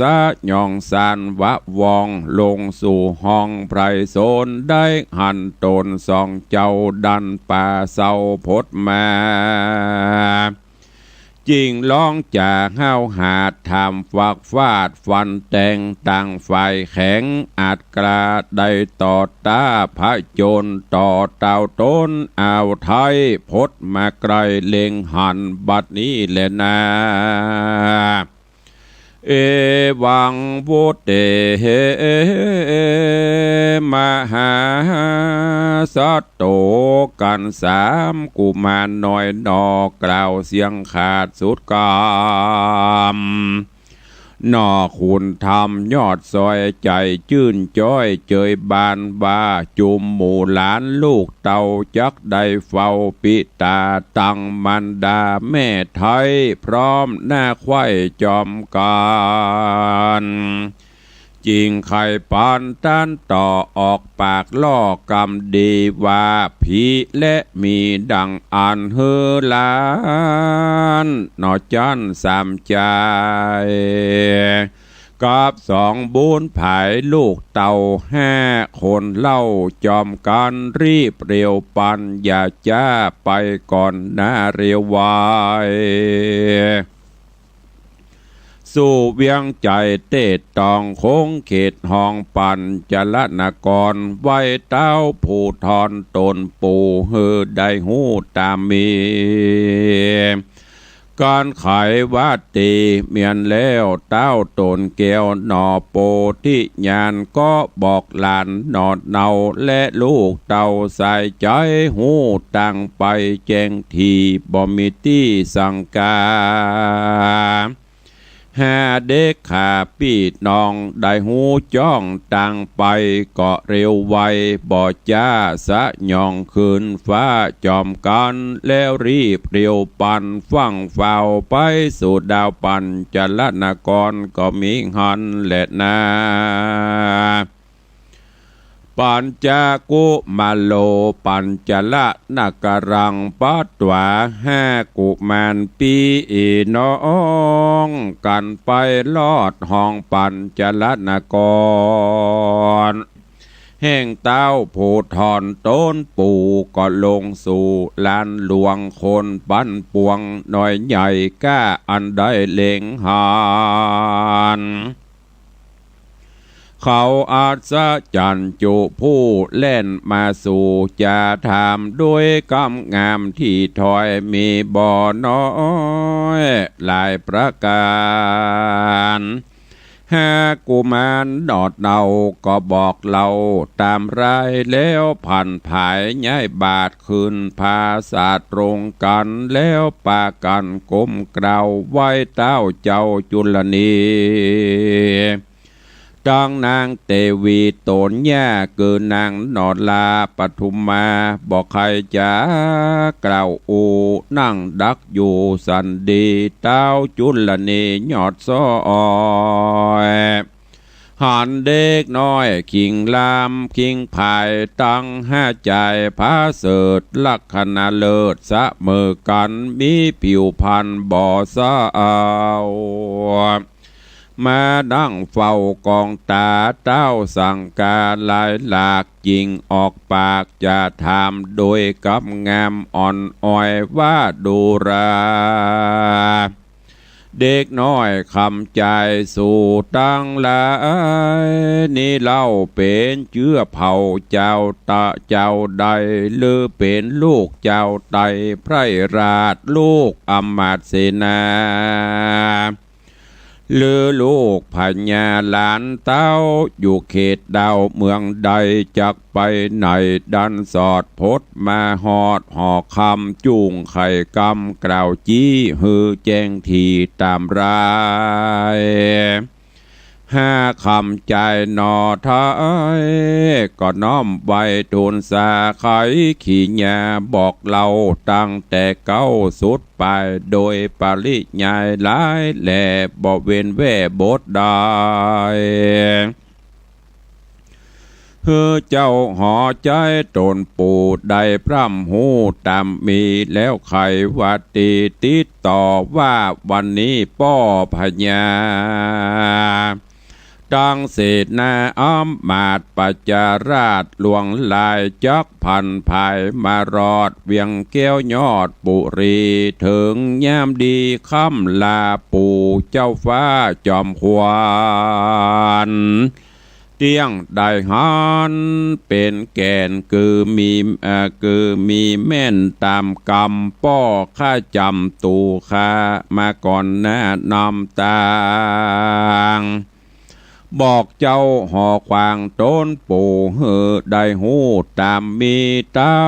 ยองสานวะวอง ลงสู่ห้องไพรสน ได้หันต๋นสองเจ้า ดันป่าเศร้าพดมา จิ่งร้องจ๋าห้าวหาด ถามฟักฟาดฟันแต่ง ต่างฝ่ายแข็งอาจกล้า ได้ต่อต้าผจญ ต่อเต้าต๋นอาวไท้ พดมาใก้เล็งหัน บัดนี้แลนา เอวัง วุตเต มหาสัตโต กั๋นสามกุมารน้อยหน่อ กล่าวเสียงขาดสุดกำ หน่อขุนธรรมยอดซอย ใจ๋จื้นจ้อยเจยบาน ว่าจุมหมู่หลานลูกเต้า จักได้เฝ้าปิต๋า ตังมารดาแม่ไท้ พร้อมหน้าไขว้จอมกั๋น จิ่งใค่ปานต้านต่อ ออกปากล่อกำดี ว่าผีและหมีดังอั้น หื้อหลานหน่อจั้นสามจาย กับสองบุญผายลูกเต้าห้าคนเล่า จอมกั๋นรีบเร็วปัน อย่าจ๊าไปก่อนนาเร็วไว สู่เวียงใจ๋เตดตอง คงเขตห้องปัญจลนคร ไหว้เต๊าผู้ทอนต๋นปู่ หื้อได้ฮู้ต๋ามมี กั๋นไขว่าเตเมียนแล้ว เต๊าต๋นแก้วหน่อโปธิญาณ ก็บอกหลานหน่อเนาและลูกเต้าสายใจ๋ ฮู้ตังไปแจ้งถี่ บ่มีตี้สังกา หาเด็กขาปี้น้อง ได้ฮู้จ้องตังไป ก็เร็วไวบ่จ๊า สยองขึ้นฟ้าจอมกั๋น แล้วรีบเร็วปัน ฟั่งฟ้าวไปสู่ดาวปัญจลนคร ก็มีหั้นแลนา ปัญจกุมาโล ปัญจรนกรัง ปัตถวา ห้ากุมารปี้น้องกั๋นไปลอดห้องปัญจรนกร แห่งเต้าผู้ถ่อนต๋นปู่ ก็ลงสู่ลานหลวงคนปันปวงน้อยใหญ่ก้าอันได้เล็งหัน เขาอัศจรรย์จุผู้แล่นมาสู่ จะถามด้วยกำงามตี้ถ้อยมีบ่น้อยหลายประก๋าน ห้ากุมารหนอดเนาก็บอกเล่าต๋ามราย แล้วผันผายย้ายบาทขึ้นผาสาตรงกั๋น แล้วปากั๋นก้มกราบไหว้เต้าเจ้าจุลเน ตังนางเตวีต๋นย่า เกือนางนราปทุมมา บ่ใค่จะกล่าวอู้ นั่งดักอยู่สันดี เต้าจุลเนยอดซ้อย หันเด็กน้อยคิงลำคิงผาย ตังห้าจายผาเสริฐ ลักขณะเลิศเสมอกั๋น มีผิวพรรณบ่เศร้า มานั่งเฝ้ากองต๋า เต้าสังกาหลายหลาก จิ่งออกปากจะถาม โดยกำงามอ่อนอ้อยว่า ดูรา เด็กน้อยคำจาย สูตังหลายนี้เล่า เป๋นเจื้อเผ่าเจ้าตะ เจ้าใด หรือเป๋นลูกเจ้าใต้ไพร่ราช ลูกอำมาตย์เสนา หรือลูกพญาหลานเต้า อยู่เขตดาวเมืองใด จักไปไหนดันสอดพด มาฮอดหอคำจุ่งไขกำ กล่าวจี้หื้อแจ้งถี่ต๋ามราย ห้าคำจายหนอไท้ ก็น้อมไหว้ทูลสาไขขีญา บอกเล่าตั้งแต่เก๊าสุดปาย โดยปริยายหลายแหล่ บ่เว้นแว่บทใด หื้อเจ้าหอใจ๊ต๋นปู่ได้พร่ำฮู้ต๋ามมี แล้วไขว่าตี้ติดต่อว่า วันนี้ป้อพญา ตังเสนาอำมาตย์ประชาราษฎร์หลวงหลาย จักผันผายมารอดเวียงแก้วยอดปุรี เถิงยามดีค่ำลาปู่เจ้าฟ้าจอมขวัญ เตี้ยงได้หันเป๋นแก่น กือมี เอ่อ กือมีแม่นต๋ามกำ ป้อข้าจ๋ำตู่ข้ามาก่อนหน้านำตาง บอกเจ้าหอขวางต๋นปู่ หื้อได้ฮู้ต๋ามมี เต้า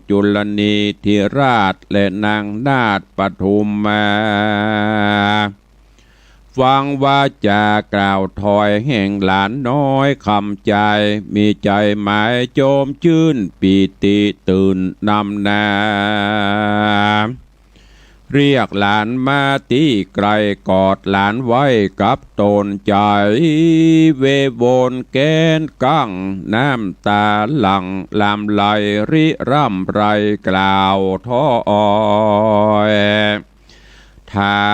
จุลเนทิราช และนางนาถปทุมมา ฟังวาจากล่าวถ้อยแห่งหลานน้อยคำจาย มีใจ๋หมายโจมจื้นปีติตื่นนำหน้า เรียกหลานมาตี้ใก้ กอดหลานไว้กับต๋น ใจ๋เววนแก้นกั้ง น้ำต๋าหลั่งหลามไหลริร่ำไรกล่าวถ้อยถา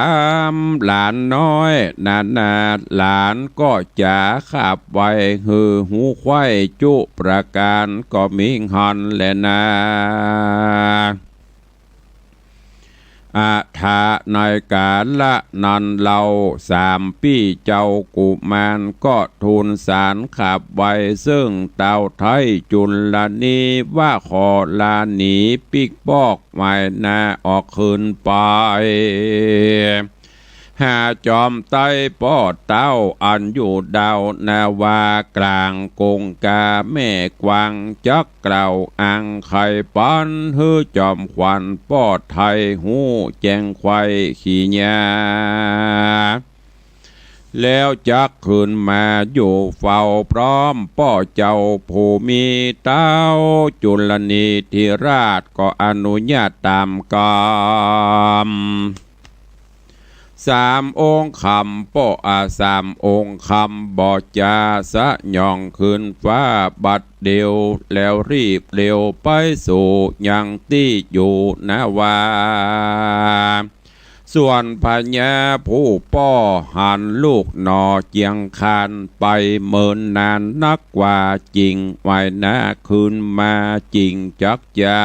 มหลานน้อยนานา หลานก็จ๋าขับไว หื้อฮู้ใค่จุประก๋าน ก็มีหั้นแลนา อะถะ ในก๋าละนั้นเล่า สามปี้เจ้ากุมารก็ทูลสารขับไว เซิ่งเต้าไท้จุลเน ว่าขอลาหนีปิ๊กปอกหมายนาออกคืนไป หาจอมไต้ป้อเต้าอันอยู่ดาวนาวากลางกงกาแม่กวาง จักกล่าวอังไขปัน หื้อจอมขวัญป้อไทยฮู้แจ้งไขว่ขีญา แล้วจักคืนมาอยู่เฝ้าพร้อมป้อเจ้าผู้มี เต้าจุลเนทิราชก็อนุญาตต๋ามกำ สามองค์คำป้อ อา สามองค์คำบ่จา สยองขึ้นฟ้าบัดเดียว แล้วรีบเร็วไปสู่ยังตี้อยู่นาว่า ส่วนพญาผู้ป้อหันลูกหน่อเจียงคานไป เมินนานนักกว่าจิ่ง ไหว้นาคืนมาจิ่งจักจา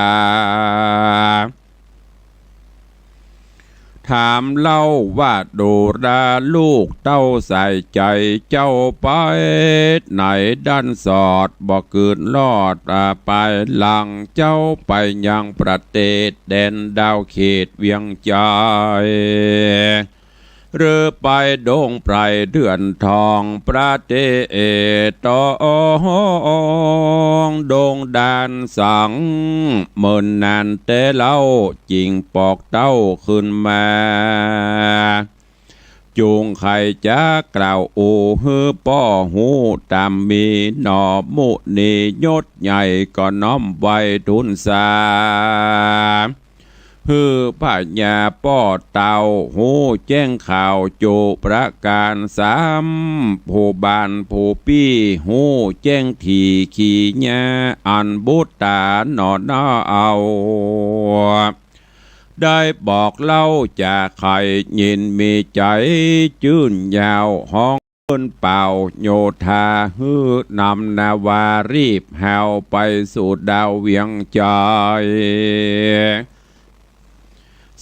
ถามเล่าว่า ดูราลูกเต้าใส่ใจ๋เจ้าไปไหนดั้นสอด บ่เกิดรอด อ่า ไปหลังเจ้าไปยังประเทศแดนดาวเขตเวียงจันทน์ หรือไปดงไพรเดือนทองประเทศตองดงดานสัง เมินนานแต่เล่าจิ่งปอกเต้าขึ้นมา จุ่งใค่จักกล่าวอู้หื้อป้อฮู้ต๋ามมี หน่อมุนียศใหญ่ก็น้อมไหว้ทูลสา หื้อพญาป้อเต้าฮู้แจ้งข่าวจุประก๋านสาม ผู้บ้านผู้ปี้ฮู้แจ้งถี่ขีญา อันบุตตาหน่อหน้าเอา ได้บอกเล่าจ๋าใค่ ยินมีใจ๋จื้นยาว ฮ้องเปิ้นเป่าโยธา หื้อนำนาวารีบแฮวไปสู่ดาวเวียงจันทน์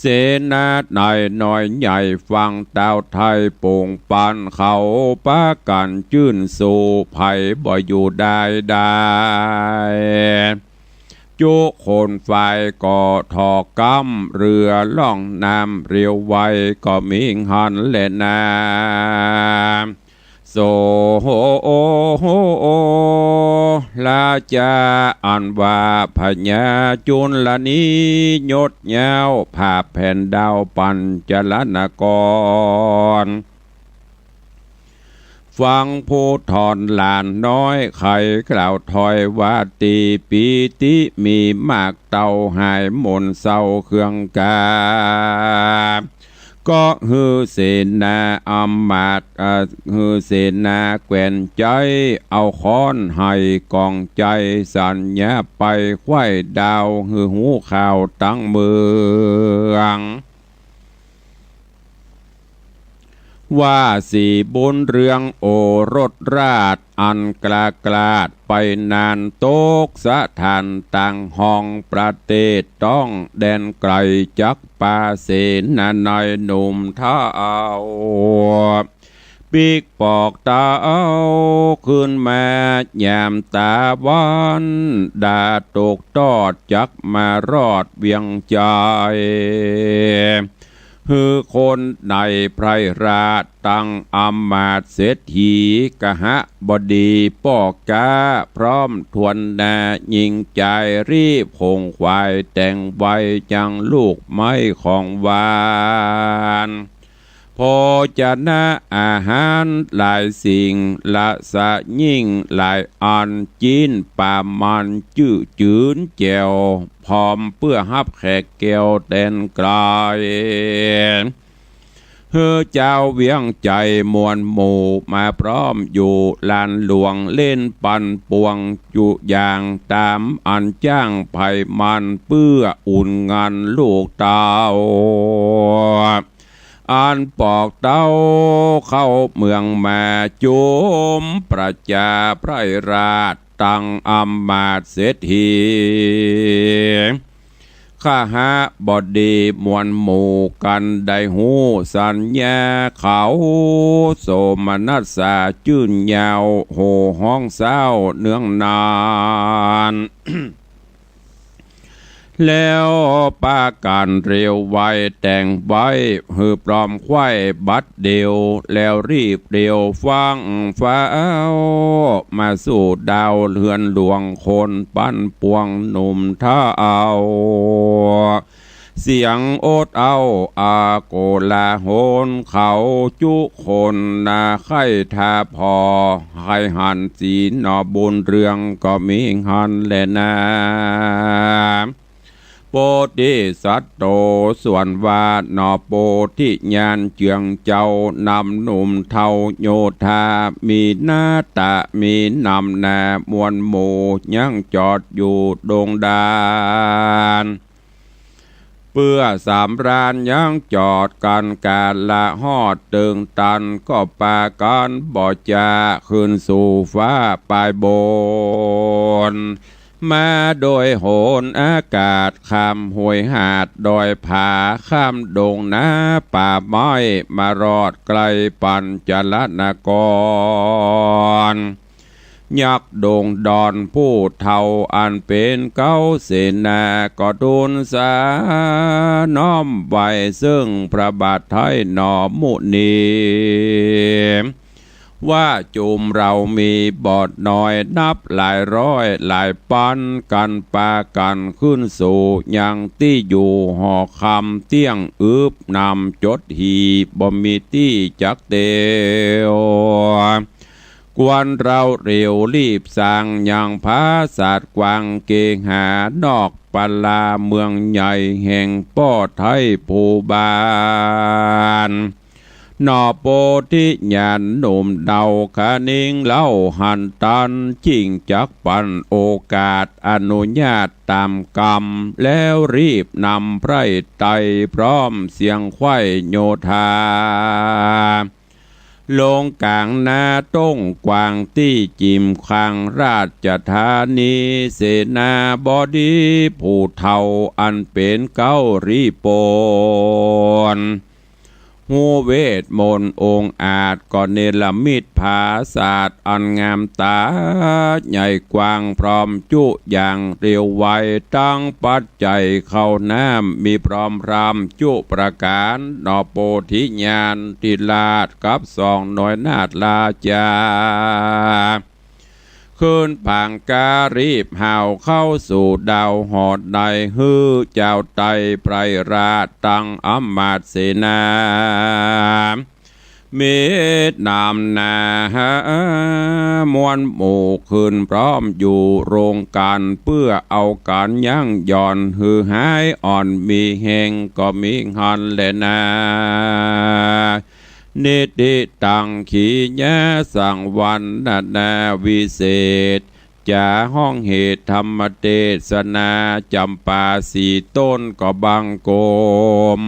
เสนาในน้อยใหญ่ฝั่งตาวไทยโป่งปัน เขาปากั๋นจื้นสู้ ใผบ่อยู่ได้ได้ จุคนฝ่ายก็ถอกกำ เรือล่องน้ำเร็วไวก็มีหั้นแลนา โสราจาอันว่าพญาจุลนียศยาว ผาบแผ่นดาวปัญจลนคร ฟังผู้ถอนหลานน้อย ใค่กล่าวถ้อยว่า ตี้ปีติมีมาก เต้าหายหม่นเศร้าเครื่องกา ก็หื้อเสนาอำมาตย์ อ่า หื้อเสนาแควนใจ๊ เอาค้อนไห้กองใจ๋ สัญญาไปไขว้ดาว หื้อฮู้ข่าวตังเมือง ว่าสีบุญเรืองโอรสราช อันกล้ากลาดไปนาน ตกสถานต่างห้องประเทศต้องแดนไก๋ จักปาเสนาในหนุ่มเฒ่า ปิ๊กปอกเต้าขึ้นมายามต๋าวัน ดาตกตอดจักมารอดเวียงจันทน์ หื้อคนในไพร่ราชตังอำมาตย์เศรษฐี กหบดีป้อก๊า พร้อมถ้วนหน้าหญิงจาย รีบขงขวายแต่งไว้ จังลูกไม้ของหวาน โภชนะอาหารหลายสิ่ง ละสะยิ่งหลายอัน จิ๊นป๋ามันจื้อจืนแจ่ว พร้อมเปื้อฮับแขกแก้วแดนไก๋ หื้อจาวเวียงจันทน์มวลหมู่มาพร้อมอยู่ลานหลวง เล่นปั่นป่วงจุอย่าง ต๋ามอันจ้างใผมัน เปื้ออุ่นงานลูกเต้า อันปอกเต้าเข้าเมืองมา จุมประจาไพร่ราชตังอำมาตย์เศรษฐี ขหบดีมวลหมู่กั๋นได้ฮู้สัญญา เขาโสมนัสสาจื้นยาว โห่ฮ้องเศร้าเนืองนาน แล้วปากั๋นเร็วไวแต่งไว้ หื้อพร้อมไขว้บัดเดียว แล้วรีบเร็วฟั่งฟ้าว มาสู่ดาวเฮือนหลวงคนปั่นป่วงหนุ่มเฒ่า เสียงโอดเอ้าอาโกลาหล เขาจุคนนาใค่ถ้าผ่อ ใค่หันสีหน่อบุญเรืองก็มีหั้นแลนา โพธิสัตโต ส่วนว่าหน่อโพธิญาณเจืองเจ้า นำหนุ่มเฒ่าโยธา มีหน้าต๋ามีนำหน้ามวลหมู่ ยังจอดอยู่ดงดาน เปื้อสำราญยังจอดกั๋น กาละฮอดเถิงตัน ก็ปากั๋นบ่จา ขึ้นสู่ฟ้าปายบน มาโดยหนอากาศ ข้ามห้วยหาดดอยผา ข้ามดงนาป่าไม้ มารอดใกล้ปัญจรนคร ยักษ์ดงดอนผู้เฒ่า อันเป๋นเก๊าเสนา ก็ทูลสาน้อมไหว้ ซึ่งพระบาทไท้หน่อมุนี ว่าจุมเฮามีบ่น้อย นับหลายร้อยหลายปัน กั๋นปากั๋นขึ้นสู่ยังตี้อยู่หอคำ เตี้ยงอึบหนำจดหี่ บ่มีตี้จักเตียว ควรเฮาเร็วรีบสร้าง ยังผาสาทกวางเกหา นอกปาลาเมืองใหญ่ แห่งป้อไท้ภูบาล หน่อโพธิญาณหนุ่มเฒ่า คานิงเล่าหันตัน จึงจักปันโอกาส อนุญาตต๋ามกำ แล้วรีบนำไพร่ไตร พร้อมเสียงไขว้โยธา ลงก๋างนาต้งกว้าง ตี้จิมข้างราชธานี เสนาบดีผู้เฒ่า อันเป๋นเก๊าริโปน ฮู้เวทมนต์องอาจ ก็เนรมิตผาสาทอันงามต๋า ใหญ่กว้างพร้อมจุอย่างเร็วไว ตึงปัจจัยข้าวน้ำ มีพร้อมพร่ำจุประก๋าน หน่อโพธิญาณทิราช กับสองหน่วยนาถราชา ขึ้นผางการีบฮาวเข้าสู่ดาวหอดใน หื้อเจ้าไตรไพรราช ตึงอำมาตย์เสนา มีนำหน้ามวลหมู่ ขึ้นพร้อมอยู่โรงก๋าน เปื้อเอาก๋านยั้งหย่อน หื้อหายอ่อนมีแฮง ก็มีหั้นแลนา นิติตัง ขีญาสังวรรณนาวิเศษ จ๋าฮ้องเหตุธรรมเตสนา จ๋ำปาสี่ต้นก็บังคม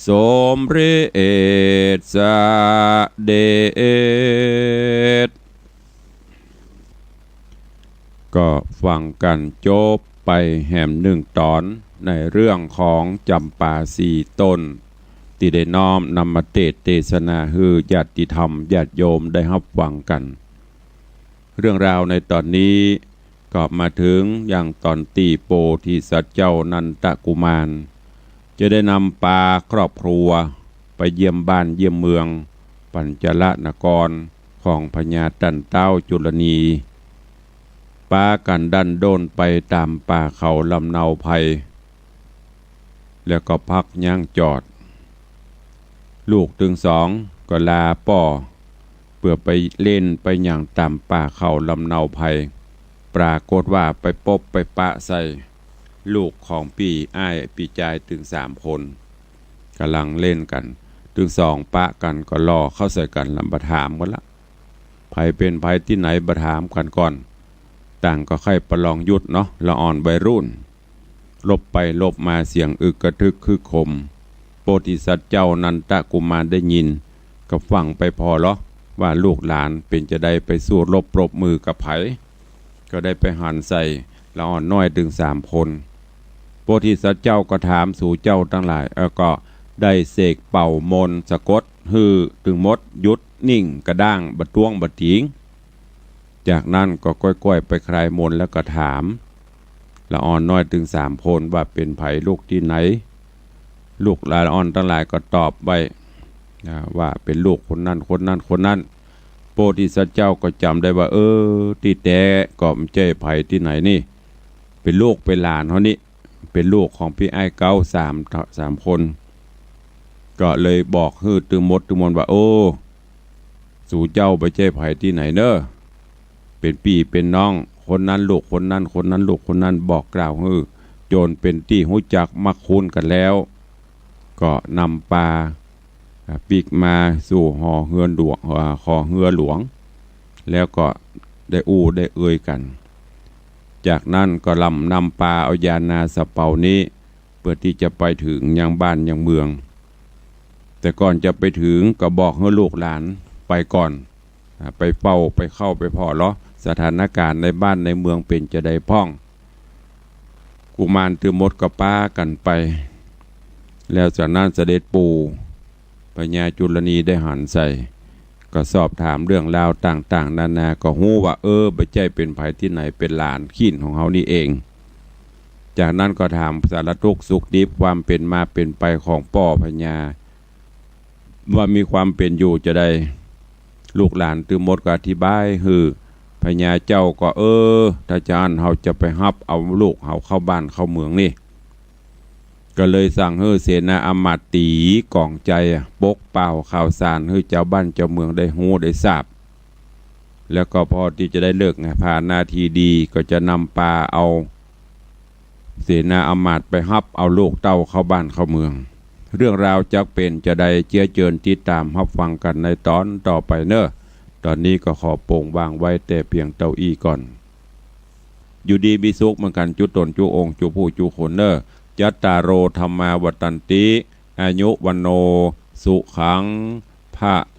สมเร็จเสด็จ ก็ฟังกั๋นจบไปแหมนึ่งต๋อน ในเรื่องของจ๋ำปาสี่ต้น ตี้ได้น้อมนำมาเตสน์เตสนา หื้อญาติธรรมญาติโยมได้ฮับฟังกั๋น เรื่องราวในต๋อนนี้ก็มาเถิงยังต๋อนตี้โพธิสัตว์เจ้านันทกุมาร จะได้นำปาครอบครัวไปเยี่ยมบ้านเยี่ยมเมืองปัญจรนครของพญาต้านต๊าวจุลนี ปากั๋นดันด้นไปต๋ามป่าเขาลำเนาไพร แล้วก็พักยั้งจอด ลูกตึงสองก็ลาป้อ เปื้อไปเล่นไปหยั่งต๋ามป่าเขาลำเนาไพร ปรากฏว่าไปปบไปปะใส่ลูกของปี้อ้ายปี้จายตึงสามคน ก่ำลังเล่นกั๋น ตึงสองปะกั๋นก็ล่อเข้าใส่กั๋น ลำบ่ถามกั๋นละ ใผเป๋นใผตี้ไหนบ่ถามกั๋นก่อน ต่างก็ใค่ประลองยุทธเนาะ ละอ่อนวัยรุ่น รบไปรบมาเสียงอึกกระทึกคึกโครม โพธิสัตว์เจ้านันทกุมารได้ยิน ก็ฟังไปผ่อเลาะ ว่าลูกหลานเป๋นจาใดไปสู้รบปรบมือกับใผ ก็ได้ไปหันใส่ละอ่อนน้อยตึงสามคน โพธิสัตว์เจ้าก็ถาม สูเจ้าตังหลาย เออ ก็ได้เสกเป่ามนต์สะกดหื้อตึงหมดหยุดนิ่งกระด้างบ่ต้วงบ่ตี๋ง จากนั้นก็ก้อยๆ ไปคลายมนต์แล้วก็ถาม ละอ่อนน้อยตึงสามคนว่าเป๋นใผลูกตี้ไหน ลูกละอ่อนตังหลายก็ตอบไว้ อ่า ว่าเป๋นลูกคนนั้น คนนั้น คนนั้น โพธิสัตว์เจ้าก็จ๋ำได้ว่า เออ ตี้แต๊ก็บ่ใจ้ใผตี้ไหนนี่ เป๋นลูกเป๋นหลานเฮานี่ เป๋นลูกของปี้อ้ายเก๊าสาม สามคน ก็เลยบอกหื้อตึงหมดตึงมวลว่า โอ้ สูเจ้าบ่ใจ้ใผตี้ไหนเน่อ เป๋นปี้เป๋นน้องคนนั้นลูกคนนั้น คนนั้นลูกคนนั้น บอกกล่าวหื้อ จ๋นเป๋นตี้ฮู้จักมักคุ้นกั๋นแล้ว ก็นำปา อ่า ปิ๊กมาสู่หอเฮือหลวง อ่า หอเฮือหลวง แล้วก็ได้อู้ได้เอ่ยกั๋น จากนั้นก็ล่ำนำปาเอายานาสะเปานี้ เปื้อตี้จะไปเถิงยังบ้านยังเมือง แต่ก่อนจะไปเถิงก็บอกหื้อลูกหลานไปก่อน อ่า ไปเฝ้าไปเข้าไปผ่อเลาะ สถานก๋ารณ์ในบ้านในเมืองเป๋นจาใดพ่อง กุมารตือหมดก็ปากั๋นไป แล้วจากนั้นเสด็จปู่พญาจุลนีได้หันใส่ ก็สอบถามเรื่องราวต่างๆ นานา ก็ฮู้ว่า เออ บ่ใจ้เป๋นใผตี้ไหน เป๋นหลานขี้นของเฮานี่เอง จากนั้นก็ถามสารทุกข์สุขดิบ ความเป๋นมาเป๋นไปของป้อพญา ว่ามีความเป๋นอยู่จาใด ลูกหลานตือหมดก็อธิบายหื้อ พญาเจ้าก็ เออ ถ้าจาอั้นเฮาจะไปฮับเอาลูกเฮาเข้าบ้านเข้าเมืองนี่ ก็เลยสั่งหื้อเสนาอามาตย์ตี๋ก๋องใจ๋ ปกเป่าข่าวสารหื้อจาวบ้านจาวเมืองได้ฮู้ได้ทราบ แล้วก็พอตี้จะได้ฤกษ์ไง ผ่านนาทีดี ก็จะนำปาเอา เสนาอามาตย์ไปฮับเอาลูกเต้าเข้าบ้านเข้าเมือง เรื่องราวจักเป๋นจาใด เจียะเจิญติดต๋ามฮับฟังกั๋นในต๋อนต่อไปเน่อ ต๋อนนี้ก็ขอโปงวางไว้แต่เปียงเต้าอี้ก่อน อยู่ดีมีสุขเหมือนกั๋น จุ๊ต๋นจุ๊องค์ จุ๊ผู้จุ๊คนเน่อ จัตตาโร ธัมมา วัฑฒันติ อายุ วัณโณ สุขัง พะ